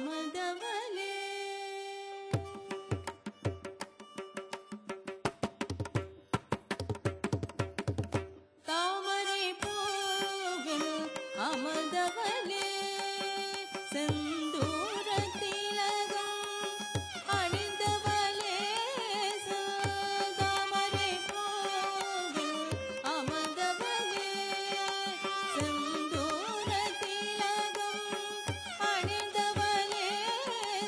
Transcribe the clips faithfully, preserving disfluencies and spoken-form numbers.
அமர்ந்தவளே. தாமரைப் பூவில் அமர்ந்தவளே, செந்தூரத் திலகம் அணிந்தவளே, செ-, தாமரைப் பூவில் அமர்ந்தவளே, செந்தூரத் திலகம் அணிந்தவளே,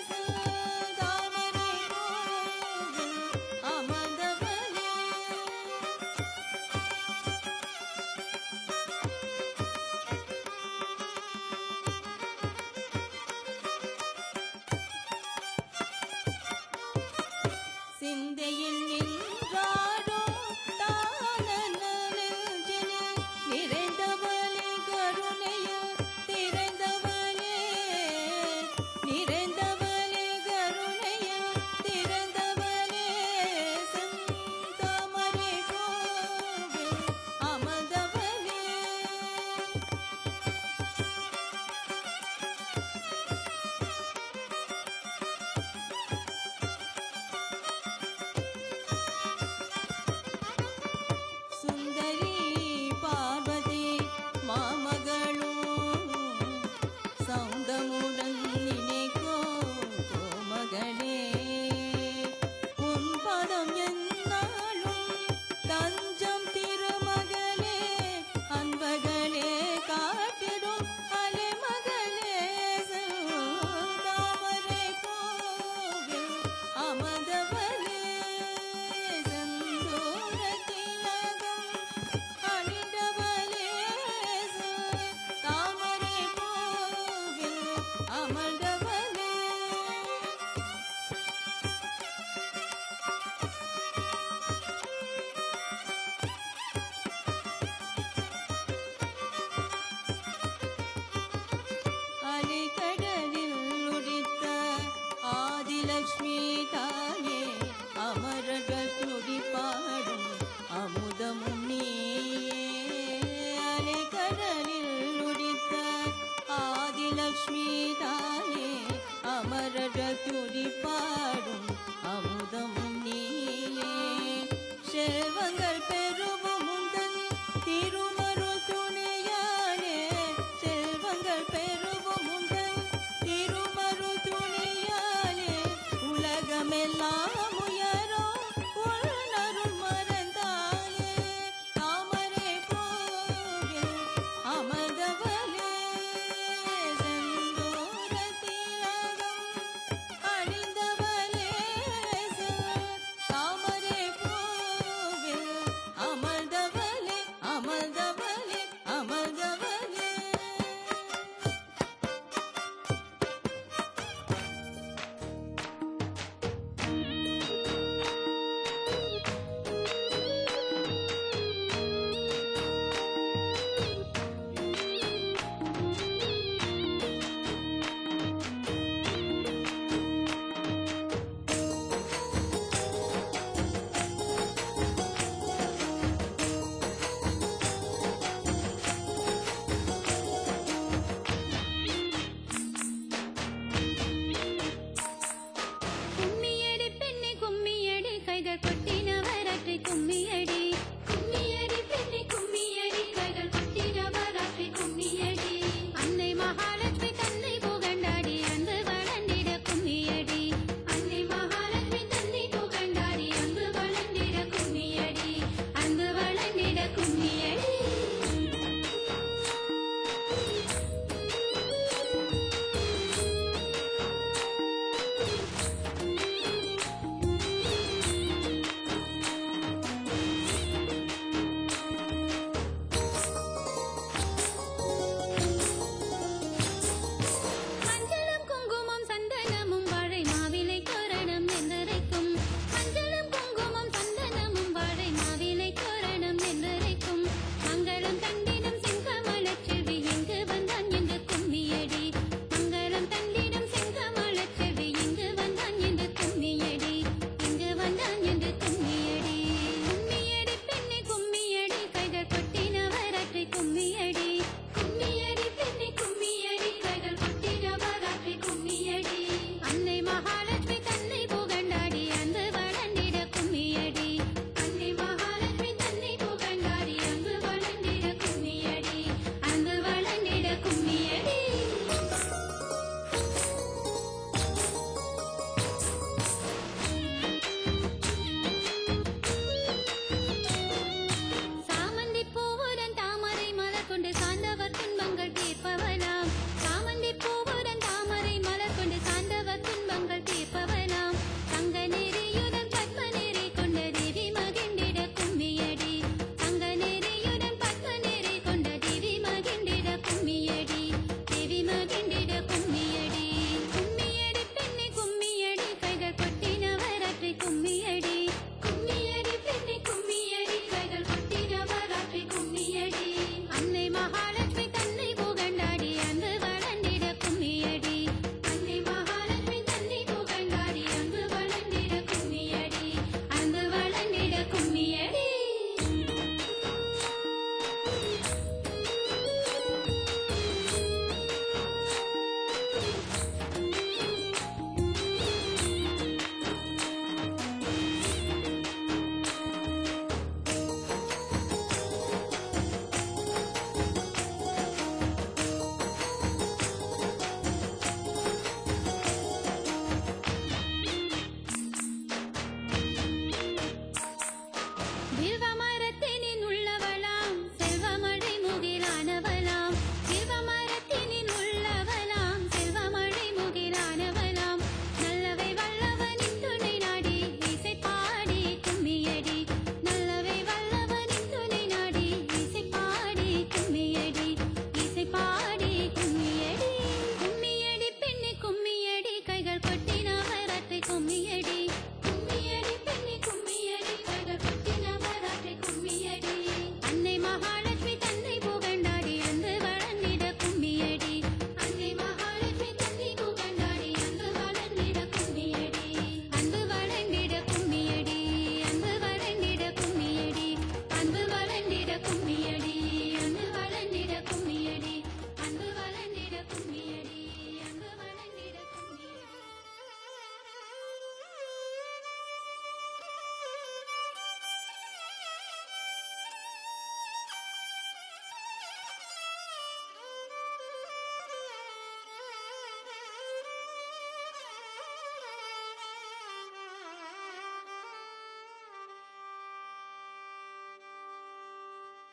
செ-, தாமரைப் பூவில் அமர்ந்தவளே. சிந்தையில் நின்றாடும், ஆனந்த நெஞ்சினில் நிறைந்தவளே, கருணையில் திறந்தவளே, நிறைந்தவளே, கருணையில் திறந்தவளே, செந்தாமரைப் பூவில் அமர்ந்தவளே. சுந்தரி பார்வதி மாமகளும் சவுந்தரமுடன் இனிக்கும் கோமகளே. உன் பதம் எந்நாளும் தஞ்சம், திருமகளே, அன்பகமே காத்திடும் அலைமகளே, செந்தாமரைப் பூவில் அமர்ந்தவளே, செந்தூரத் திலகம் அணிந்தவளே, செ-, தாமரைப் பூவில் அமர்ந்தவளே. அலைக்கடலில் உதித்த ஆதிலட்சுமி தாயே, அமரர்கள் துதி பாடும் அமுதமும் நீயே. அலைக்கடலில் உதித்த ஆதிலட்சுமி தாயே, அமரர்கள் துதி பாடும் அமுதமும் நீயே. செல்வங்கள் பெருகும் உந்தன் திருவருள் துணையாலே, செல்வங்கள் பெருகும் உந்தன் திருவருள் துணையாலே, உலகமெல்லாம் உயரும் உன் அருள் மறந்தாலே. தாமரைப் பூவில் அமர்ந்தவளே, சென்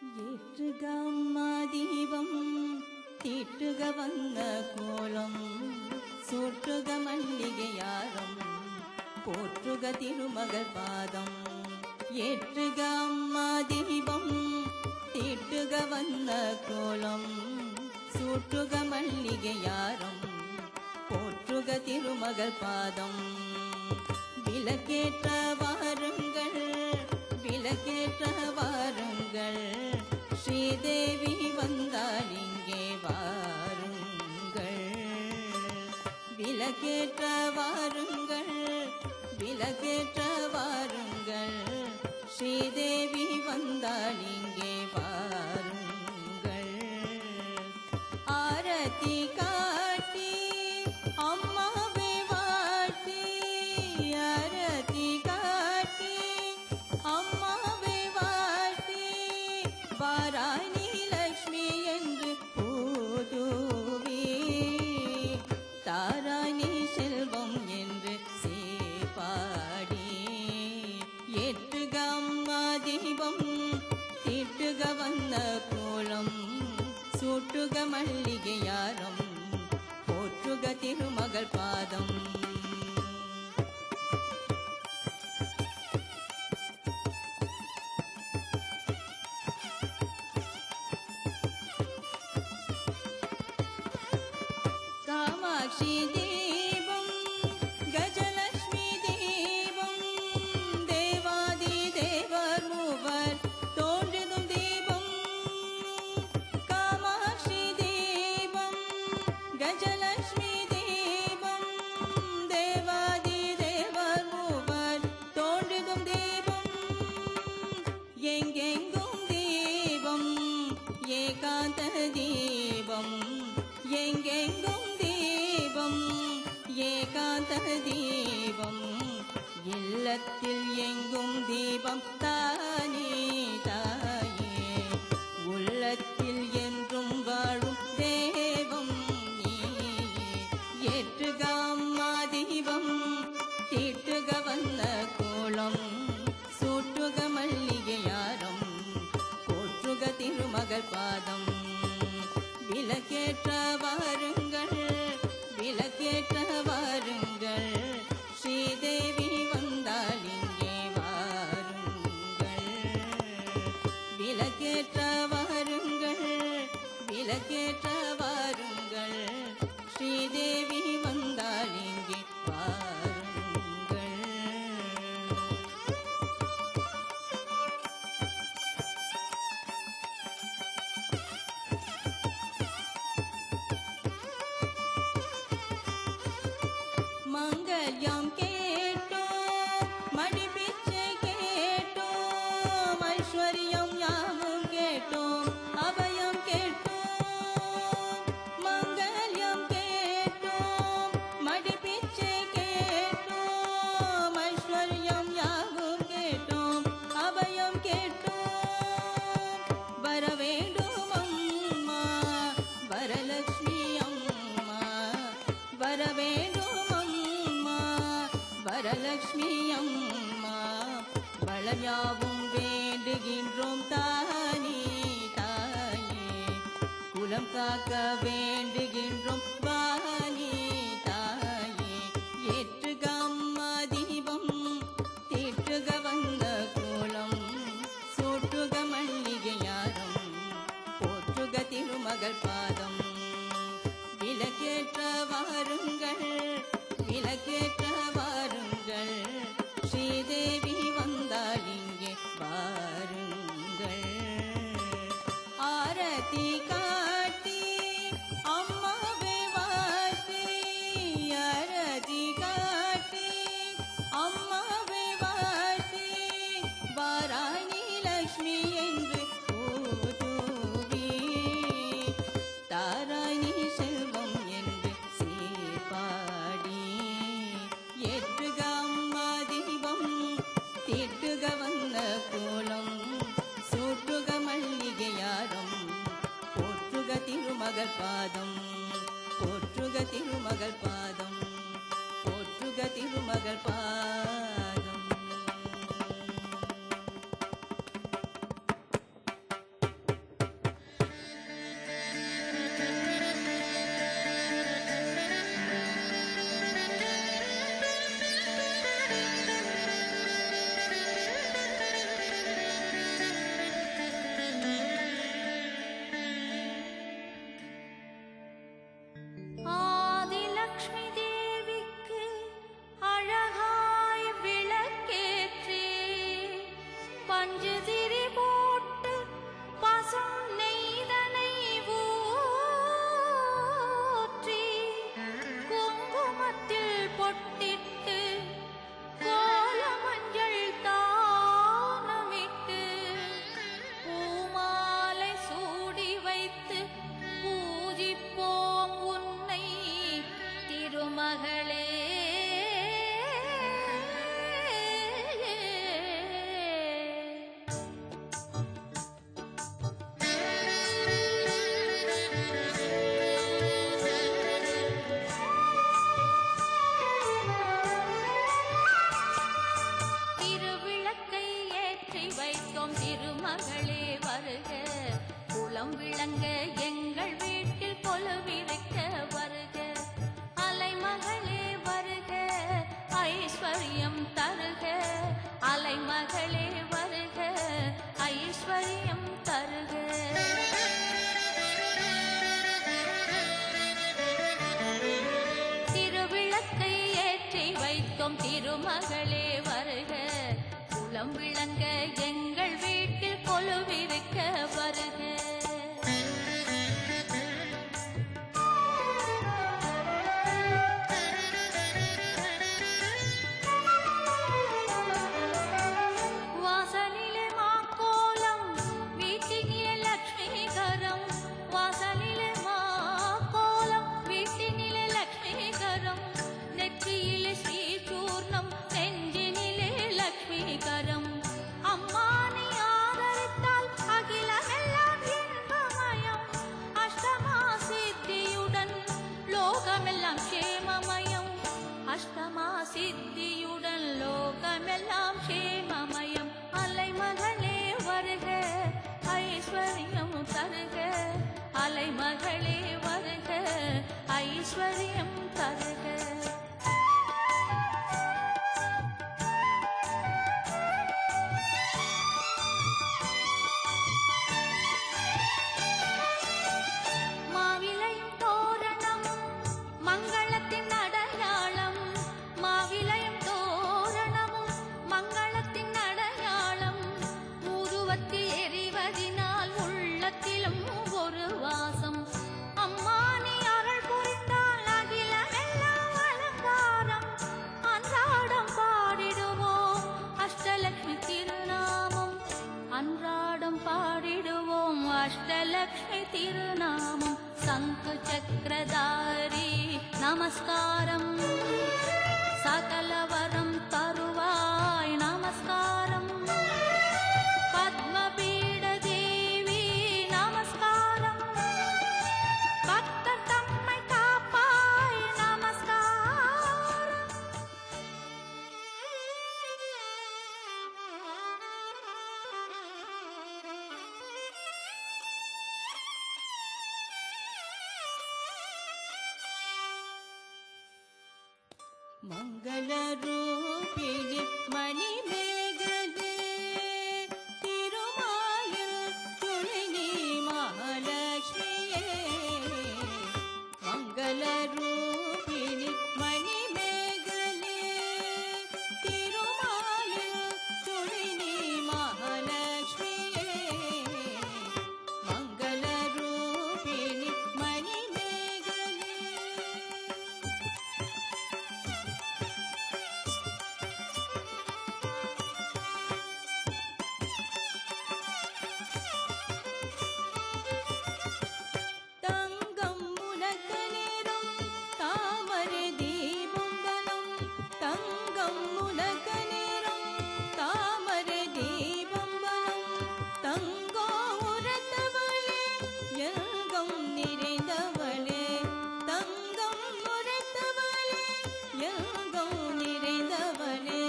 ఏట్టుగా అమ్మ దీపం, తిట్టుగా వన్న కోలం, సూట్టుగా మల్లిగ హారం, పోట్టుగా తిరుమగల్ పాదం. ఏట్టుగా అమ్మ దీపం, తిట్టుగా వన్న కోలం, సూట్టుగా మల్లిగ హారం, போற்றுக திருமகள் பாதம். விளக்கேற்ற வாருங்கள், விளக்கேற்ற வாருங்கள், ஸ்ரீதேவி வந்தாள் இங்கே வாருங்கள். விளக்கேற்ற வாருங்கள், விளக்கேற்ற வாருங்கள், ஸ்ரீதேவி வந்தாள் இங்கே வாருங்கள். ஆரத்தி காட்டி அம்மாவை வாட்டி, ஆரத்தி காட்டி அம்மாவை வாட்டி, வாராய் நீ லக்ஷ்மி என்று போதுவி, தாராய் நீ செல்வம் என்று சீர்பாடி. ஏட்டுக அம்மா தீபம், தீட்டுக வண்ண கோலம், சூட்டுக மல்லிகை ஆரம், போற்றுக திருமகள் பாதம். காமாட்சி தீபம், கஜலட்சுமி தீபம், தேவாதி தேவர் மூவர் தோன்றிடும் தீபம். காமாட்சி தீபம், கஜலட்சுமி தீபம், தேவாதி தேவர் மூவர் தோன்றிடும் தீபம். எங்கெங்கும் தீபம், ஏகாந்த தீபம், எங்கெங்கும் தீபம், ஏகாந்த தீபம். இல்லத்தில் எங்கும் தீபம், தானே, தாயே. உள்ளத்தில் என்றும் வாழும் தெய்வம் நீயே. ஏட்டுக அம்மா தீபம், தீட்டுக வண்ண கோலம், சூட்டுக மல்லிகை ஆரம், போற்றுக திருமகள் பாதம். விளக்கேற்ற வாருங்கள், விளக்கேற்ற வாருங்கள், ஸ்ரீதேவி வந்தாள் இங்கே வாருங்கள். விளக்கேற்ற வாருங்கள், விளக்கேற்ற வாருங்கள், ஸ்ரீதேவி வந்தாள் இங்கே வாருங்கள். மங்களம் கேட்டோம், மடிப்பிச்சை கேட்டோம், ஐஸ்வர்யம் யாவும் கேட்டோம், அபயம் கேட்டோம். மங்களம் கேட்டோம், மடிப்பிச்சை கேட்டோம், ஐஸ்வர்யம் யாவும் கேட்டோம், அபயம் கேட்டோம். வர வேண்டும் அம்மா, வரலட்சுமி அம்மா, வர வேண்டும் அம்மா, வரலட்சுமி அம்மா. வளம் யாவும் வேண்டுகின்றோம், தானே, தாயே. குளம் காக்க வேண்டுகின்றோம், வாணி, தாயே. ஏட்டுக அம்மா தீபம், தீட்டுக வண்ண கோலம், சூட்டுக மல்லிகை ஆரம், போற்றுக திருமகள் பாதம். விளக்கேற்ற வாருங்கள், விளக்கேற்ற வாருங்கள், ஸ்ரீதேவி வந்தாள் இங்கே வாருங்கள். ஆரத்தி காட்டி அம்மாவை வாட்டி, ஆரத்தி காட்டி அம்மாவை வாட்டி, வாராய் நீ லக்ஷ்மி என்று போதுவி, தாராய் நீ செல்வம் என்று சீர்பாடி. ஏட்டுக அம்மா தீபம், தீட்டுக வண்ண கோலம், சூட்டுக மல்லிகை ஆரம், போற்றுக திருமகள் பாதம், போற்றுக திருமகள் பாதம், போற்றுக திருமகள் பாதம். விளங்க எங்கள் வீட்டில் கொலுவிருக்க வருக. வாசலிலே மாக்கோலம், வீட்டினிலே லக்ஷ்மீகரம். வாசலிலே மாக்கோலம், வீட்டினிலே லக்ஷ்மீகரம். நெற்றியிலே ஸ்ரீசூர்ணம், நெஞ்சினிலே லக்ஷ்மீகரம். அம்மா, நீ ஆதரித்தால் அகிலமெல்லாம் இன்பமயம். அஷ்டமா சித்தியுடன் லோகமெல்லாம் க்ஷேமமயம். அஷ்டமா சித்தியுடன் லோகமெல்லாம் க்ஷேமமயம். அலைமகளே வருக, ஐஸ்வர்யம் தருக. அலைமகளே வருக, ஐஸ்வர்யம் தருக. மாவிலையும் தோரணமும் மங்களத்தின் அடையாளம். மாவிலையும் தோரணமும் மங்களத்தின் அடையாளம். ஊதுவத்தி எரிவதினால் உள்ளத்திலும் ஒரு வாசம். அம்மா, நீ அருள் புரிந்தால் அகிலமெல்லாம் அலங்காரம். அன்றாடம் பாடிடுவோம் அஷ்டலக்ஷ்மி திருநாமம். அன்றாடம் பாடிடுவோம் அஷ்டலக்ஷ்மி திருநாமம். சங்கு சக்கரதாரி நமஸ்காரம். சகல வரம் தருவாய் நமஸ்காரம். பத்மபீட தேவி நமஸ்காரம். பக்தர் தம்மை காப்பாய் நமஸ்காரம். மங்கள ரூபிணி மணிமேகலே, திருமாலின் கிளி நீ மகாலட்சுமியே. மங்கள ரூபிணி மணிமேகலே, திருமாலின் கிளி நீ மகாலட்சுமியே. மங்கள ரூபிணி மணிமேகலே. தங்கம் உனக்கு நிறம், தாமரை தீபம் வனம். தங்கம் உனக்கு நிறம், தாமரை தீபம் வனம். தங்கோ உரைத்தவளே, எங்கும் நிறைந்தவளே. தங்கம் உரைத்தவளே, எங்கும் நிறைந்தவளே.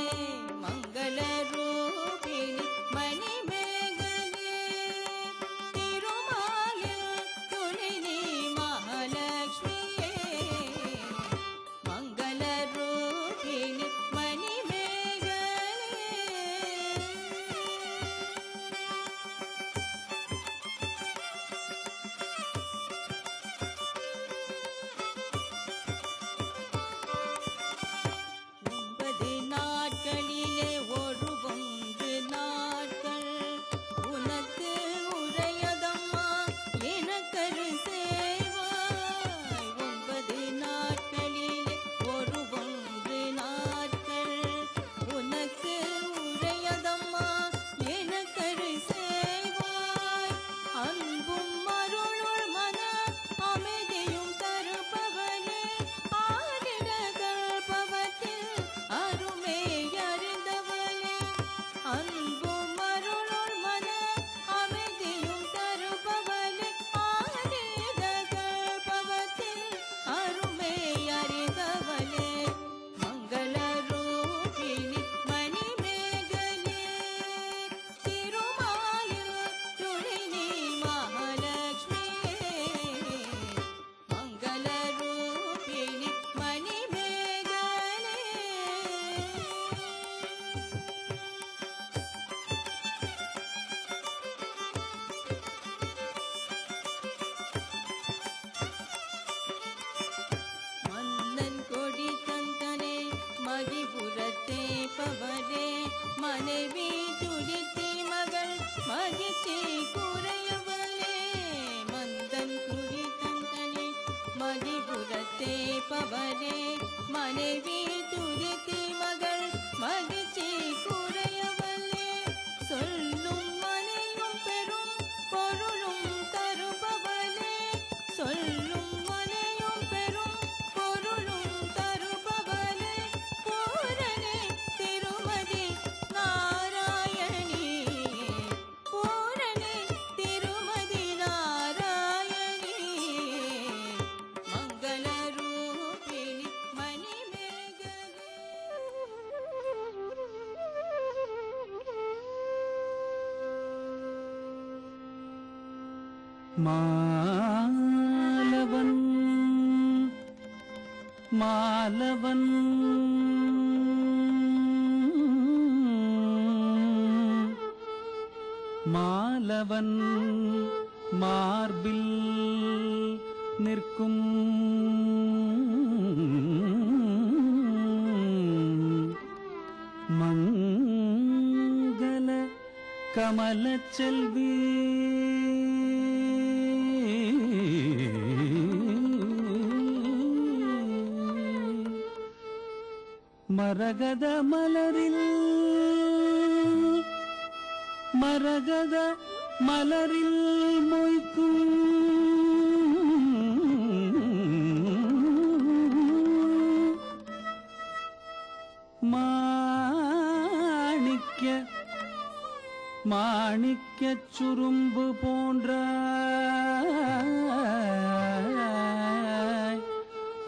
மங்கள ரூபிணி மணிமேகலே, திருமாலின் கிளி நீ மகாலட்சுமியே. மங்கள ரூபிணி மணிமேகலே. ஒன்பது நாட்களிலே ஒரு ஒன்று நாட்கள் உனக்கு உரையதம்மா என் கருணை. ஒன்பது நாட்களிலே ஒரு ஒன்று நாட்கள் உனக்கு உரையதம்மா என் கருணை. அன்பும் அருளும் மன அமைதியும் தருபவளே, ஆடிட கல்பவத்தில் அருமை அறிந்தவளே. அன்பும் அருளும் மன அமைதியும் தருபவளே, ஆடிட கல்பவத்தில் அருமை அறிந்தவளே. மங்கள ரூபிணி மணிமேகலே, திருமாலின் கிளி நீ மகாலட்சுமியே. மங்கள ரூபிணி மணிமேகலே. மன்னன் கொடி தந்தனை மகிபுரத்தே பவரே, மனைவி అది గురతే పవలే, మనవి తుదితి మగల్ మదిచి కురయవలే, సొల్లుం మనియుం పెరుం పొరులుం తరుపవలే, సొల్లుం మనియుం పెరుం పొరులుం తరుపవలే, పూరణే తిరుమతి నారాయణి. పూరణే తిరుమతి నారాయణి, మంగళ రూపిణి మణిమేఖలే. మాలవన్ మాలవన్, మాలవన్ మార్బిల్ నిర్కుం మంగళ కమలచెల్వి. மரகத மலரில், மரகத மலரில் மொய்க்கும் மாணிக்க, மாணிக்கச் சுரும்பு போன்றாய்.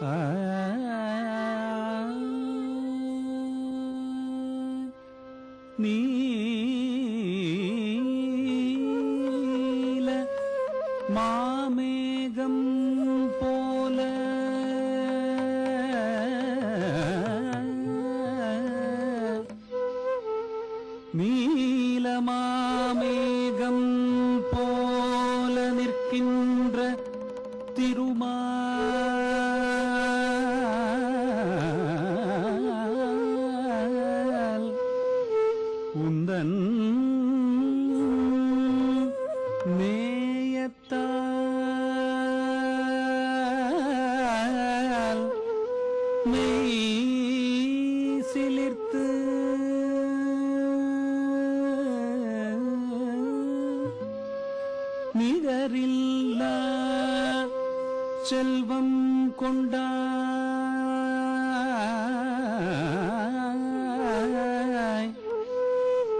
ஆ. நீல மாமேகம் போல, நீல மாமேகம் போல நிற்கின்ற திருமால், உந்தன் நேயத்தால் மெய் சிலிர்த்து, நிகரில்லா செல்வம் கொண்டாய்.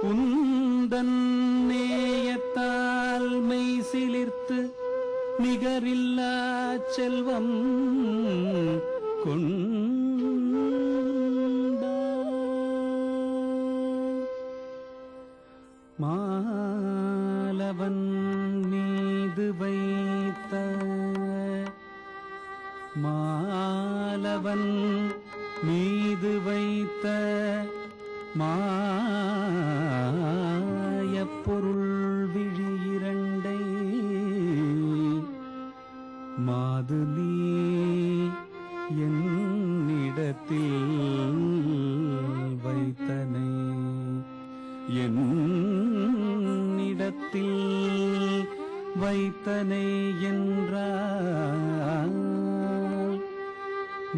உந்தன் நேயத்தால் மெய் சிலிர்த்து, நிகரில்லா செல்வம் கொண்டாய். மாலவன் மீது வைத்த, மாலவன் மீது வைத்த மாயப் பொருள் விழி இரண்டை மாது நீ என்னிடத்தில் வைத்தனை, என்னிடத்தில் வைத்தனை என்றால்,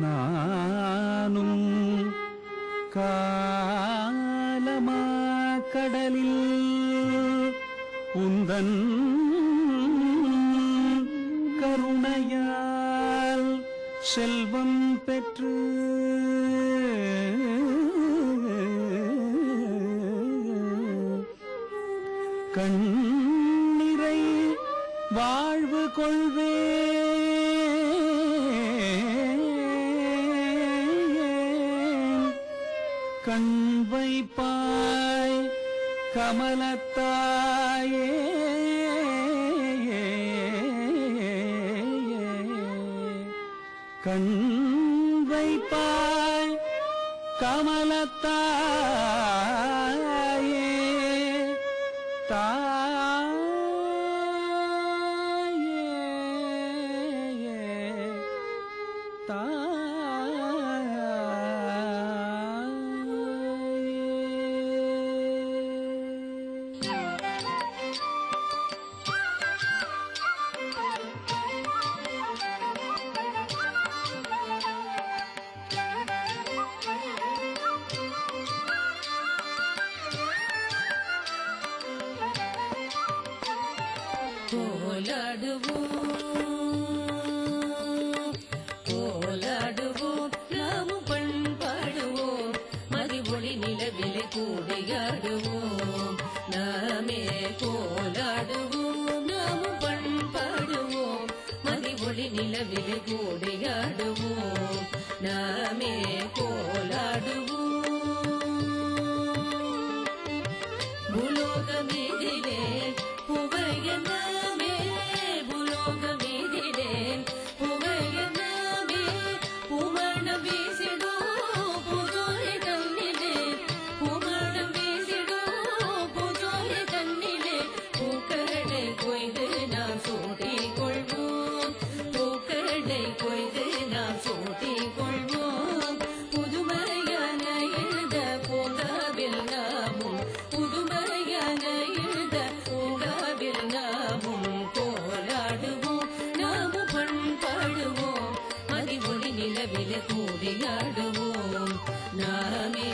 நானும் காலமா கடலில் உந்தன் கருணையால் செல்வம் பெற்று, கண்ணிறை வாழ்வு கொள்வேன். கண் வைப்பாய் கமலத்தாயே, கண் வைப்பாய் கமலத்தாயே, లిలె గోడె ఆడుము, నామే కోలాడుము. భూలోకం మీదిలే పువ్వయ్య నామే, భూలోకం మీదిలే పువ్వయ్య నామే, పువ్వన బీసిడు పువ్వోరి కన్నిలే, పువ్వన బీసిడు పువ్వోరి కన్నిలే, పూக்கடை கொய்து நாம் சூட்டிக் கொள்வோம், పూக்கடை கொய்து நாம் சூட்டிக் கொள்வோம். புதுமையான இந்த பூங்காவில் நாமும், புதுமையான இந்த பூங்காவில் நாமும் போராடுவோம், நாமும் பண்பாடுவோம், மதிவொளி நிலவில கூடி ஆடுவோம், நாமே